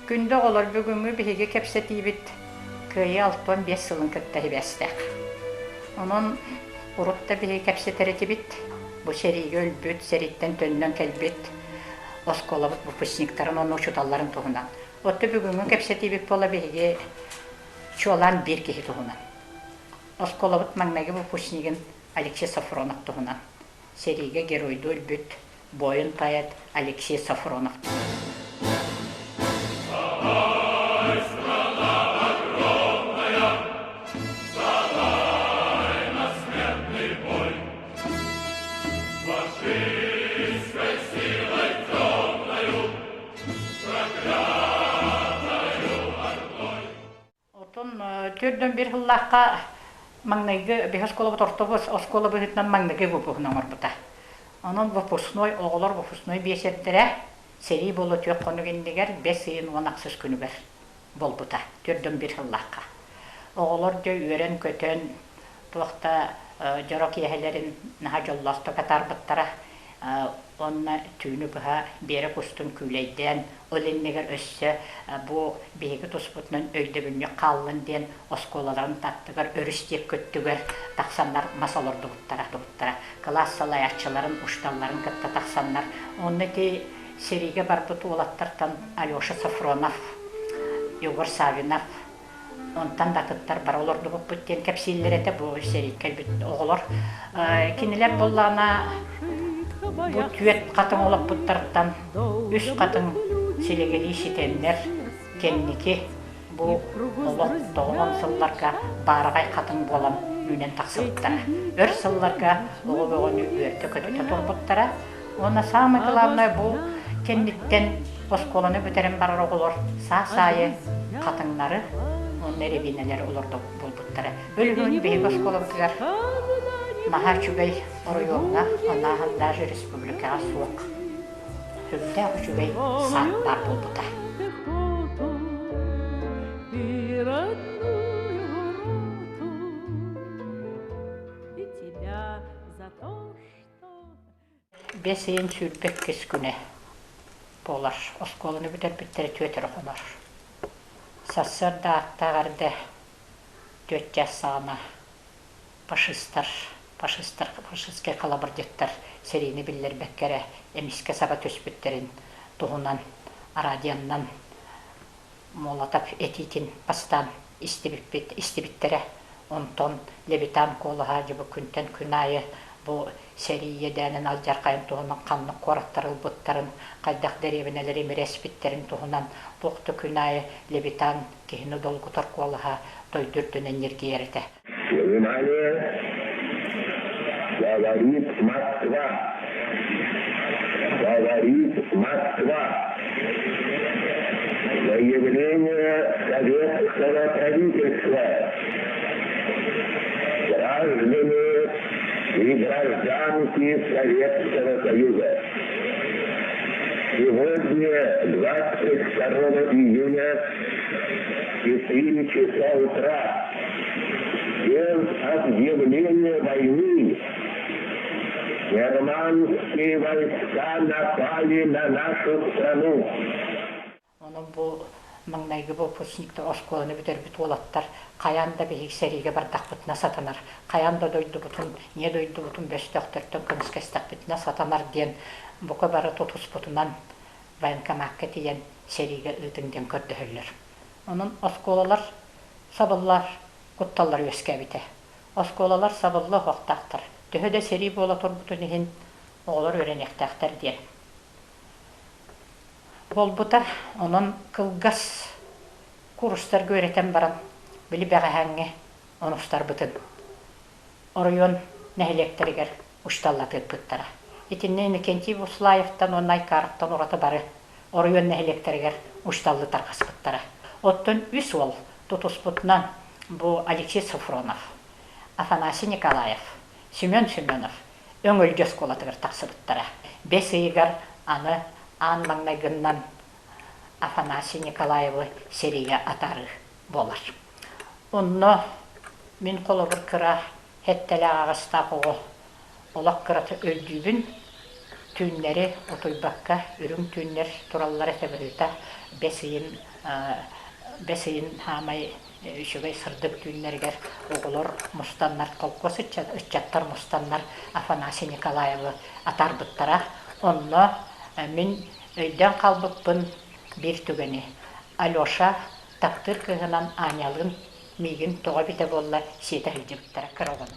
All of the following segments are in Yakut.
Күндү оҕолор, бүгүҥҥү биһиги кэпсэтиибит Кыайыы 65 сылын кытта сибээстээх. Онон урут да биһиги кэпсэтэр этибит, бу сэриигэ өлбүт, сэрииттэн төннөн кэлбит оскуолабыт выпускниктарын уонна учууталларын туһунан. Оттон бүгүҥҥү кэпсэтиибит буола биһиги чуолаан биир киһи туһунан. Оскуолабыт маҥнайгы выпускнигын Алексей Софронов туһунан. Сэриигэ геройдуу өлбүт буойун-поэт Алексей Софронов. Отон 41 сыллаахха маҥнайгы биһи оскуолабыт орто оскуола быһыытынан маҥнайгы выпускун оҥорбута. Онон выпускной оҕолор выпускной биэчэрдэрэ сэрии буола түөх хонук иннигэр бэс ыйын уон ахсыс күнүгэр буолбута 41 сыллаахха. Оҕолор дьэ үөрэн-көтөн туох да дьоро киэһэлэрин наһаа дьоллоохтук атаарбыттара. Уонна түүнү быһа биэрэк устун күүлэйдээн, ол иннигэр өссө бу биһиги туспутунан өйдөбүнньүк хааллын диэн оскуолаларын аттыгар өрүс диэки өттүгэр тахсаннар мас олордубуттара. Кылаас салайааччыларын, учууталларын кытта тахсаннар. Онно ити сэриигэ барбыт уолаттартан Алеша Софронов, Егор Савинов, Онтон да атыттар бары олордубуппут диэн кэпсииллэр этэ бу сэриигэ кэлбит оҕолор. Кинилэр буоллаҕына бу түөрт хатыҥ олоппуттартан үс хатыҥ силигилии ситэннэр кэнники бу олох тоҕолон сылларга баараҕай хатыҥ буолан үүнэн тахсыбыттара. Өр сылларга оҕо бөҕөнү үөрдэ-көтүтэ турбуттара. Уонна саамай главное бу кэнниттэн оскуоланы бүтэрэн барар оҕолор саас аайы хатыҥнары уонна эрэбиинэлэри олордо буолбуттара. Өлүгүн биһиги оскуолабытыгар наһаа үчүгэй оройуоҥҥа, анааһан даже республикаҕа суох сүрдээх үчүгэй саад баар буолбута. Бэс ыйын 22 күнэ буолар. Оскуоланы бүтэрбиттэрэ түөрт эрэ хонор. Сарсыарда ааттаах эрдэ түөрт чаас саҕана фашистар, фашистар, фашистскай халабырдьыттар сэриини биллэрбэккэ эрэ эмискэ саба түспүттэрин туһунан радионан Молотов этиитин бастаан истибиппит, истибиттэрэ. Онтон Левитан куолаһа дьэ бу күнтэн күн аайы бу сэрии иэдээнин алдьархайын туһунан ханнык куораттар ылбыттарын, хайдах дэриэбинэлэри имирэспиттэрин туһунан туох да күн аайы Левитан киһини долгутар куолаһа дойду үрдүнэн ньиргийэр этэ. Внимание! Говорит Москва! Говорит Москва! Заявление советского правительства. Граждане и гражданки Советского Союза. Сегодня, 22 июня, 4 часа утра, без объявления войны германские войска напали на нашу страну. Онон бу маҥнайгы выпускниктар оскуоланы бүтэрбит уолаттар хайаан да биһиги сэриигэ бардахпытына сатанар, хайаан да дойдубутун, ийэ дойдубутун бөстөөхтөртөн көмүскэстэхпитинэ сатанар диэн бука бары тутуспутунан военкомакка тиийэн сэриигэ ыытыҥ диэн көрдөһөллөр. Онон оскуолалар сабыллар кутталлар үөскээбитэ. Оскуолалар сабылла оһохтоохтор. Төһө да сэрии буола турбутун иһин оҕолор үөрэниэхтээхтэр диэн буолбута. Онон кылгас курстарга үөрэтэн баран, били бэҕэһээҥҥи онустарбытын оройуон нэһилиэктэригэр учууталлатыырбыттара. Итиннэ Иннокентий Буслаевтан уонна Айкаровтан ураты бары оройуон нэһилиэктэригэр учууталлыы тарҕаспыттара. Оттон үс уол тутуспутунан бу Алексей Софронов, Афанасий Николаев, Семен Семенов Өҥөлдьө оскуолатыгар тахсыбыттара. Бэс ыйыгар аны аан маҥнайгыннан Афанасий Николаевы сэриигэ атаарыы буолар. Онно мин холобур кыра сэттэлээх аҕыстаах оҕо олох кырата өйдүүбүн. Түүннэри утуйбакка үрүҥ түүннэр тураллара этэ быһыыта бэс ыйын. Бэс ыйын хаамай үчүгэй сырдык түүннэригэр оҕолор мустаннар, холкуос ыччаттар мустаннар Афанасий Николаевы атаарбыттара. Онно мин өйдөөн хаалбыппын биир түгэни. Алеша таптыыр кыыһынан Анялыын миигин тоҕо эбитэ буолла сиэтэ сылдьыбыттара кыра оҕону.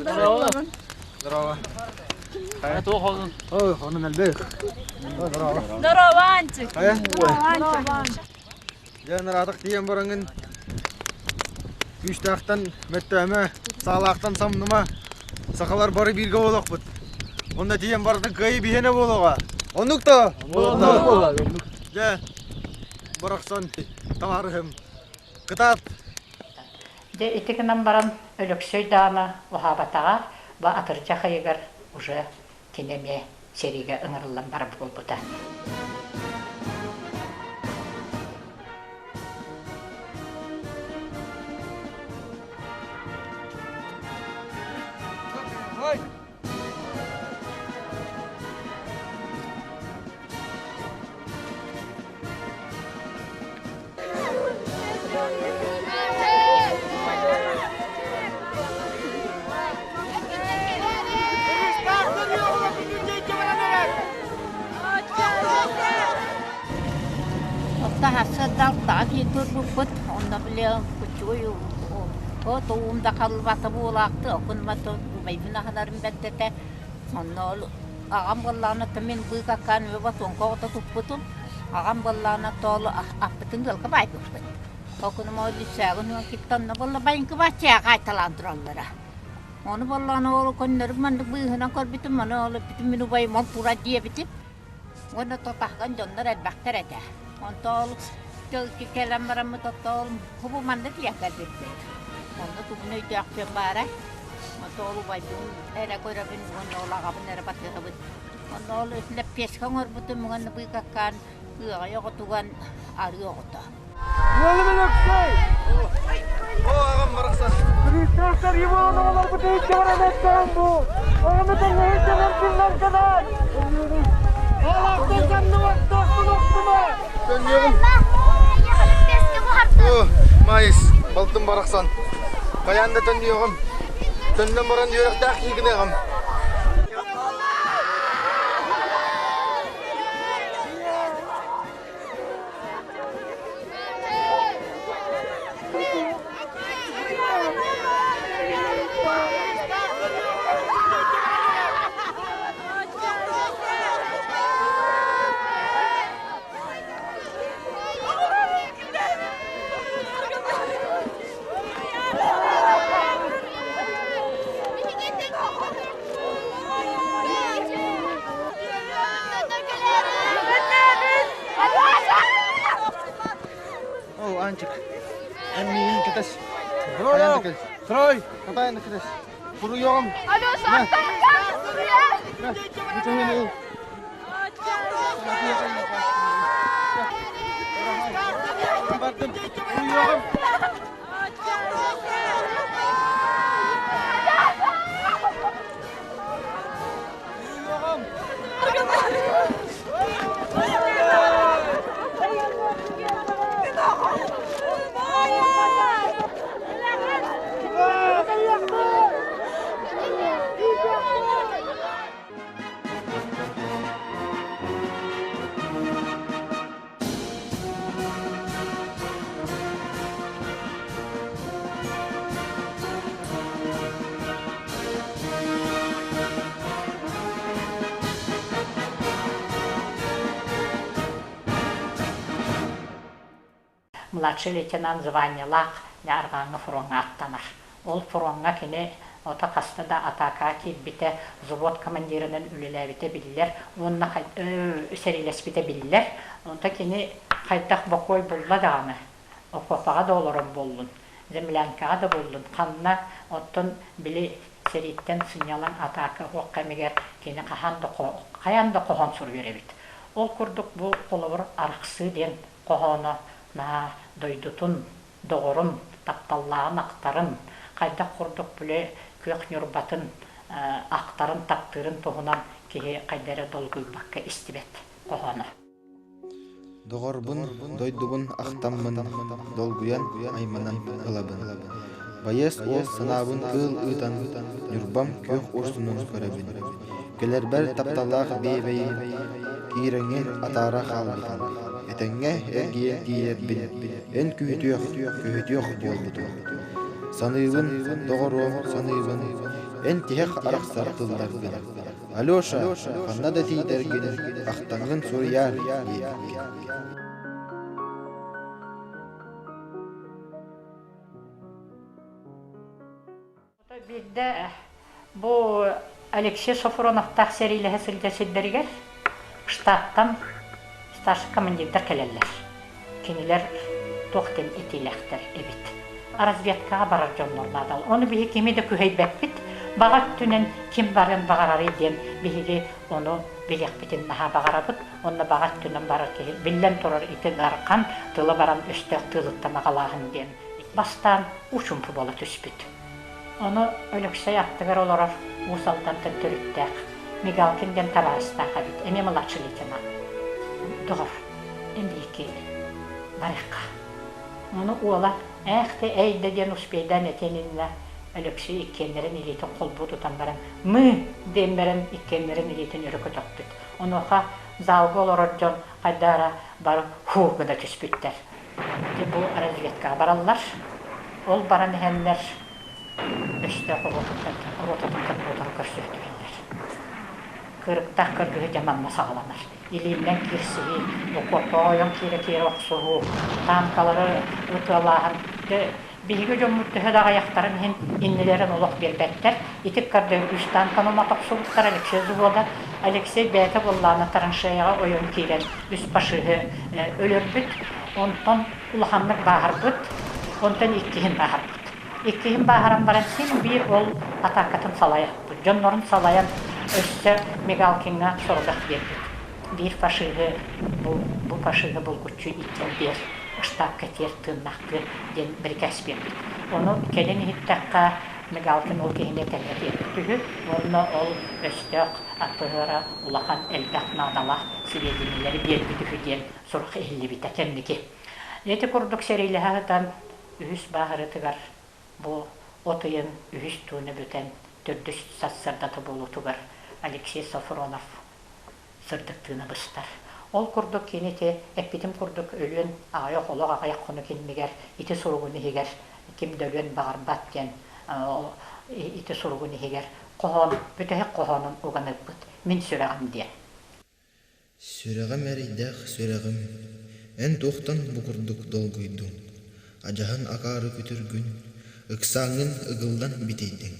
Здорово. Здорово. Ой, онон элбэх. Здорово. Здорово, Анчик. Здорово. Дьэ, нараатах тиийэн бараҥын күүстээхтэн мөттөөмө, саалаахтан самныма. Сахалар бары бииргэ буолуохпут. Онно тиийэн барытын кыайыы биһиэнэ буолуоҕа. Оннук да? Оннук. Дьэ, барахсан табаарыһым. Кытаат! Дьэ, ити гынан баран Өлөксөй даҕаны уһаабатаҕа, бу атырдьах ыйыгар уже кини эмиэ сэриигэ ыҥырыллан барар буолбута. Сарсыарда алтаҕа киһи турбуппут, онно били куччугуй от уум да халлыбата буолаахты, окунматы убайбын аһынарым бэрт этэ. Онно ол аҕам буоллаҕына то мин быыкаккаан ботуоҥка оҕото туппутум. Аҕам буоллаҕына тоол аппытын ыалга баайбыппыт. Окунум ол үссээгин уон китта онно буолла байыҥкы баччааҕа айталаан тураллара. Ону буоллаҕына ол көннөрү маннык быыһынан көрбүтүм, ону ол эппитим мин убайым ол турар диэбитим. Уонна тотахган дьоннор элбэхтэр этэ. Онтон ол кэлэн бараммыт оттон хубу манна тиийэн кэлбиппит. Онно тугун өйдөөхпүн баара. Онтон ол убайбын эрэ көрөбүн уонна ол аҕабын эрэ батыһабын. Онно ол лэппиэскэ оҥорбутум уонна быыкаккаан ыаҕай оҕотуган арыы оҕото. Уолум Өлөксөй! О, аҕам барахсан. Христостар Иван оҕолорбут иһиччэ баран эттэҕим бу. Оҕону тэҥҥэһин күннэргэнэн. Алаахтан санныбат тохтун охтума. Төннүөҕүм. О, Маайыс, балтым барахсан. Хайаан да төннүөҕүм. Төннөн баран үөрэхтээх киһи гыныаҕым. О, Анчик, эн миигин кэтэс. Хайаан да кэл. Строй! Хатайан да кэтэс. Суруйуоҕум. Алло, На, на, бүтүнүн ыл. Бардым. Суруйуоҕум. Суруйуоҕум. Младший лейтенант званиелаах арҕааҥҥы фроҥҥа аттанар. Ол фроҥҥа кини ото хаста да атаакаҕа киирбитэ, взвод командирынан үлэлээбитэ биллэр уонна сэриилэспитэ биллэр. Онто кини хайдах бокуой булла даҕаны, окуопаҕа да олорон буоллун, землянкаҕа да буоллун, ханна оттон били сэрииттэн сынньалаҥ атаака уох кэмигэр кини хаһан да хайаан да хоһоон суруйар эбит. Ол курдук бу холобур арахсыы диэн хоһооно наһаа дойдутун, доҕорун, тапталлааҕын ахтарын, хайдах курдук били күөх Ньурбатын ахтарын, таптыырын туһунан киһи хайда эрэ долгуйбакка истибэт хоһооно. Доҕорбун, дойдубун ахтаммын, долгуйан айманан ылабын. Байыас уол санаабын кыыл ыытан, Ньурбам күөх урсунун көрөбүн. Кэлэрбэр тапталлаах биэбэйим киирэҥҥин атаара хаалбытым. Этэҥҥэ эргийэн тиийэрбин эн күүтүөх, көһүтүөх буолбутум. Саныыбын, доҕоруом, саныыбын, эн тиһэх арахсар тылларгын. Алеша, ханна да тиийдэргин, ахтаҥҥын суруйаар диэбиккин. Биирдэ бу Алексей Софроновтаах сэриилэһэ сылдьар сирдэригэр штаттан старший командирдар кэлэллэр. Кинилэр туох диэн этиилээхтэр эбит. Разведкаҕа барар дьоннор наадал. Ону биһи кими да күһэйбэппит. Баҕа өттүнэн ким барыан баҕарарый диэн биһиги ону билиэхпитин наһаа баҕарабыт. Онно баҕа өттүнэн барар киһи биллэн турар ити ыарахан тыла баран өстөөх тыылыттан аҕалааһын диэн бастаан уу-чумпу буола түспүт. Ону Өлөксөй аттыгар олорор Уус Алдантан төрүттээх Мигалкин диэн табаарыстаах эбит, эмиэ младший лейтенант. Доҕор, эн биһикки барыахха. Ону уола ээх да эй да диэн успейдаан этиэн иннинэ Өлөксөй иккиэннэрин илиитин холбуу тутан баран мы диэн баран иккиэннэрин илиитин өрө көтөхпүт. Онуоха залга олорор дьон хайдах эрэ бары һуу гына түспүттэр. Ити бу разведкаҕа бараллар. Ол баран иһэннэр өстөөх оруотуттан ротатын кытта көрсүһэ түһэллэр. Кырыктаах кыргыһыы дьэ манна саҕаланар. Илииннэн киирсиһии, окуоппаҕа ойон киирэ-киирэ охсуһуу, таанкалары ытыалааһын. Дьэ, биһиги дьоммут төһө да аҕыйахтарын иһин иннилэрин олох биэрбэттэр. Ити ыккардыгар үс таанканы умата охсубуттар Алексей взвода. Алексей бэйэтэ буоллаҕына траншеяҕа ойон киирэн үс фашиһы өлөрбүт. Онтон улаханнык бааһырбыт, онтон иккиһин бааһырбыт. Иккиһин бааһыран баран син биир ол атаакатын салайаппыт. Дьоннорун салайан өссө Мигалкиҥҥа сорудах биэрбит. Биир фашиһы бу, бу фашиһы булгуччу ииттэн биэр, штабка тиэр тыыннаахтыы диэн бирикээс биэрбит. Ону кэлин иһиттэххэ Мигалкин ол киһини этэҥҥэ тиэрбит үһү уонна ол өстөөх АПР-а улахан элбэх наадалаах сибиэдинньэлэри биэрбит үһү диэн сурук иһиллибитэ кэнники. Ити курдук сэриилэһэ сытан үһүс бааһырытыгар бу от ыйын үһүс тууна бүтэн төрдүс сарсыардата буолуутугар Алексей Софронов сырдык тыына быстар. Ол курдук кини ити эппитим курдук өлүөн аҕыйах олох аҕыйах хонук иннигэр ити суругун иһигэр ким да өлүөн баҕарбат диэн ити суругун иһигэр хоһоон бүтэһик хоһоонун уган ыыппыт мин сүрэҕим диэн. Сүрэҕим эрэйдээх сүрэҕим, эн туохтан бу курдук долгуйдуҥ, адьаһын акаары күтүргүн, ыксааҥҥын ыгыллан битийдиҥ.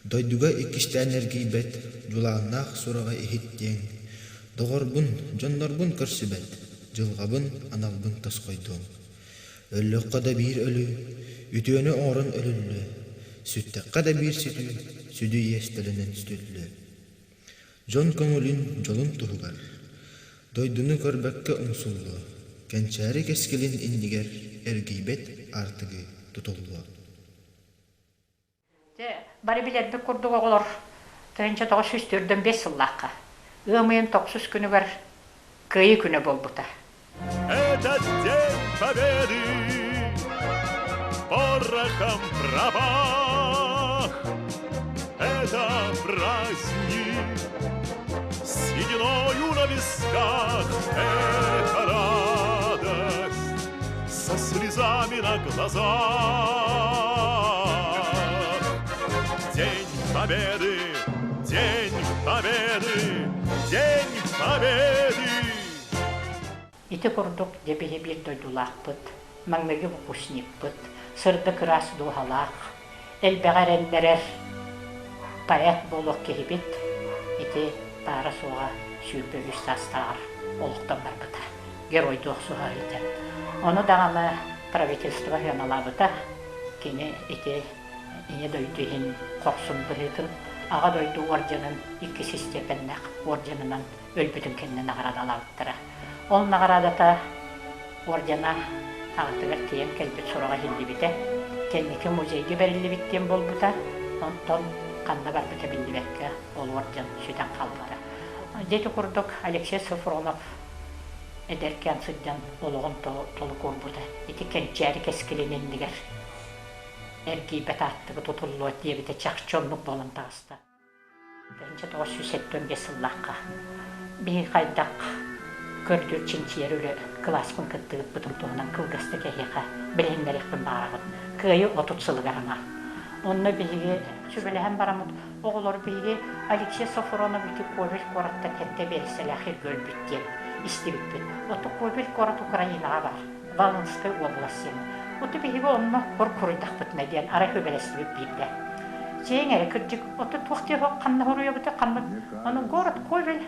Дойдуга иккистээн эргийбэт дьулааннаах сураҕы иһит диэҥ, доҕорбун, дьоннорбун көрсүбэт, дьылҕабын, аналбын тосхойдуоҥ. Өллөххө да биир өлүү, үтүөнү оҥорон өлүллүө, сүттэххэ да биир сүтүү, сүдү иэс төлөнөн сүтүллүө. Дьон көҥүлүн, дьолун туһугар дойдуну көрбөккө умсуллуо, кэнчээри кэскилин иннигэр эргийбэт аартыгы тутуллуо. Дьэ, бары билэрбит курдук оҕолор 1945 сыллаахха ыам ыйын тохсус күнүгэр Кыайыы күнэ буолбута. Этот день победы порохом пропах. Это праздник с сединою на висках. Это радость со слезами на глазах. День Победы, День Победы, День Победы! Ити курдук дьэ биһи биир дойдулаахпыт, маҥнайгы выпускникпыт, сырдык ыраас дууһалаах, элбэҕи эрэннэрэр поэт буолуох киһибит ити баара-суоҕа 23 саастааҕар олохтон барбыта, геройдуу охсуһар этэ. Ону даҕаны правительство сыаналаабыта, кини ити Ийэ дойду иһин хорсун быһыытын Аҕа дойду уордьанын иккис истиэпэннээх уордьанынан өлбүтүн кэннэ наҕараадалаабыттара. Ол наҕараадата уордьана аҕатыгар тиийэн кэлбит сураҕа иһиллибитэ. Кэнники музейга бэриллибит диэн буолбута. Онтон ханна барбыта биллибэккэ ол уордьан сүтэн хаалбыта. Дьэ ити курдук Алексей Софронов. Эдэркээн сылдьан олоҕун толук уурбута. Ити кэнчээри кэскилин иннигэр эргийбэт ааттыгы тутуллуо диэбитэ чахчы оннук буолан таҕыста. 1975 сыллаахха биһи хайдах көрдүүр чинчийэр үлэ кылааспын кыттыгыппытын туһунан кылгастык эһиэхэ билиһиннэриэхпин баҕарабын. Кыайыы 30 сылыгар анаан. Онно биһиги сүбэлэһэн бараммыт оҕолор биһиги Алексей Софронов ити Ковель куораттан сэттэ биэрэстэлээх сиргэ өлбүт диэн истибиппит. Оту Ковель куорат Украинаҕа баар, Волынскай уобалас диэн. Оту биһиги онно кур-куруйдахпытына диэн арай сүбэлэстибит биирдэ. Чиэҥ эрэ кырдьык, оту туох диэх ханна хоруйабыты ханна Ону город Ковель,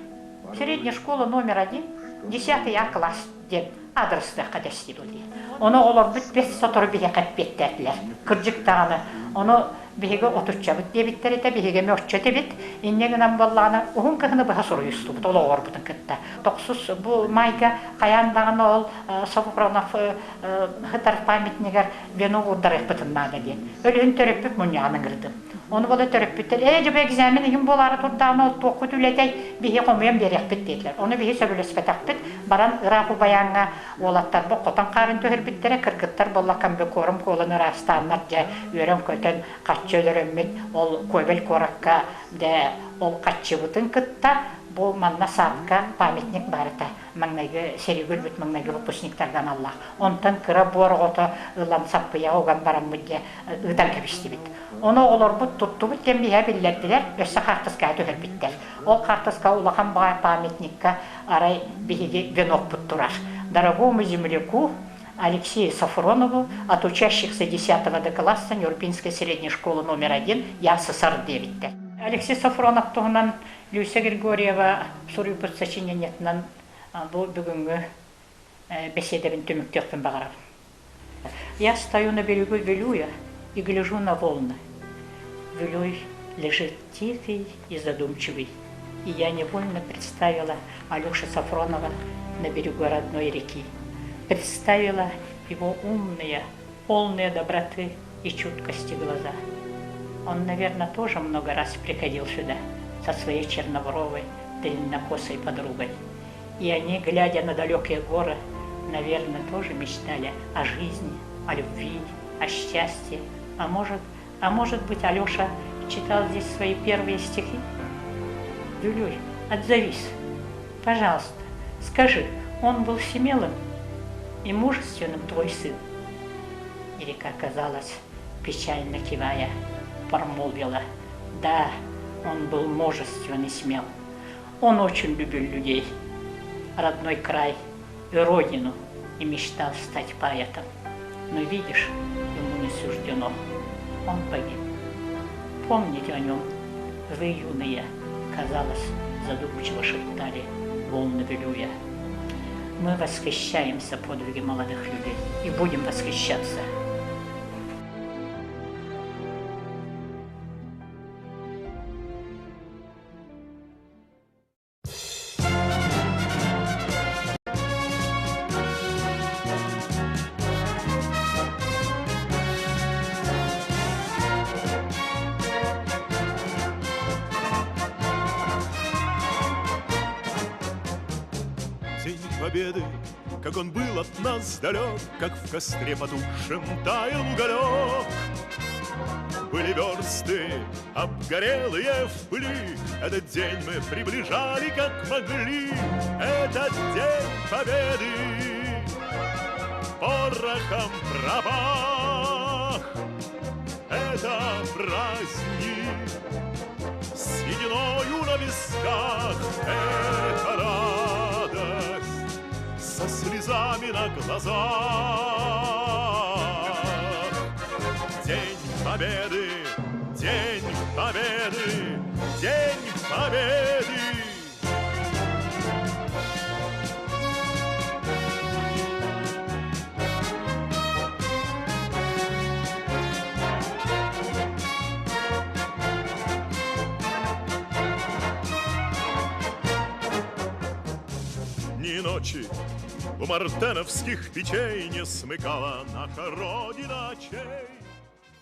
средняя школа номер один, десятый А класс диэн адрестыахха дэстибил диэн. Ону оҕолорбут бэс сотору биһиэхэ эппиэттээтилэр. Кырдьык даҕаны, ону биһиги отуччабыт диэбиттэр этэ, биһиги эмиэ оччо этибит. Инньэ гынан буоллаҕына, уһун кыһыны быһа суруйустубут ол оҕолорбутун кытта. Тохсус бу майга хайаан даҕаны ол Софронов сытар памятнигар венок уурдарыахпытын наада диэн. Өлүһүн төрөппүт мунньаҕын ыҥырдым. Ону буола төрөппүттэр, ээ дьэ бу экзамен иһин буолаары турдаҕына ол туоххут үлэтэй, биһи хомуйан биэриэхпит диэтилэр. Ону биһи сөбүлэспэтэхпит, баран ыраах Убайааҥҥа уолаттарбыт хотон хаарын түһэрбиттэрэ, кыргыттар буолла комбикорм куолан ыраастааннар дьэ үөрэн-көтөн хаччы өлөрөммүт ол Ковель куоракка дьэ ол хаччыбытын кытта бу манна садка памятник баар этэ маҥнайгы сэриигэ өлбүт маҥнайгы выпускниктарга аналлаах. Онтон кыра буор оҕото ылан саппыйаҕа уган бараммыт дьэ ыытан кэбистибит. Ону оҕолорбут туттубут диэн биһэ биллэрдилэр, өссө хаартыскаҕа түһэрбиттэр. Ол хаартыска улахан баҕайы памятникка арай биһиги венокпут турар. Дорогому земляку Алексею Софронову от учащихся 10 Д класса Нюрбинской средней школы номер один ЯССР диэбиттэр. Алексей Софронов туһунан Люся Григорьева суруйбут сочинениетынан бу бүгүҥҥү бэсиэдэбин түмүктүөхпүн баҕарабын. Я стою на берегу Вилюя и гляжу на волны. Вилюй лежит тихий и задумчивый, и я невольно представила Алешу Сафронова на берегу родной реки. Представила его умные, полные доброты и чуткости глаза. Он, наверное, тоже много раз приходил сюда со своей чернобровой, длиннокосой подругой. И они, глядя на далекие горы, наверное, тоже мечтали о жизни, о любви, о счастье. А может, а может быть, Алеша читал здесь свои первые стихи? Юлюй, отзовись, пожалуйста, скажи, он был смелым и мужественным твой сын? И река, казалось, печально кивая, промолвила, да, он был мужествен и смел. Он очень любил людей, родной край и родину и мечтал стать поэтом. Но видишь, ему не суждено. Он погиб. Помните о нем, вы юные, казалось, задумчиво шептали волны Вилюя. Мы восхищаемся подвиги молодых людей и будем восхищаться. День Победы, как он был от нас далек, Как в костре потухшем таял уголек. Были версты, обгорелые в пыли, Этот день мы приближали, как могли. Этот день Победы порохом пропах. Это праздник с сединою на висках, Это радость со слезами на глазах. День Победы, День Победы, День Победы! Дни и ночи у мартеновских печей не смыкала наша Родина очей.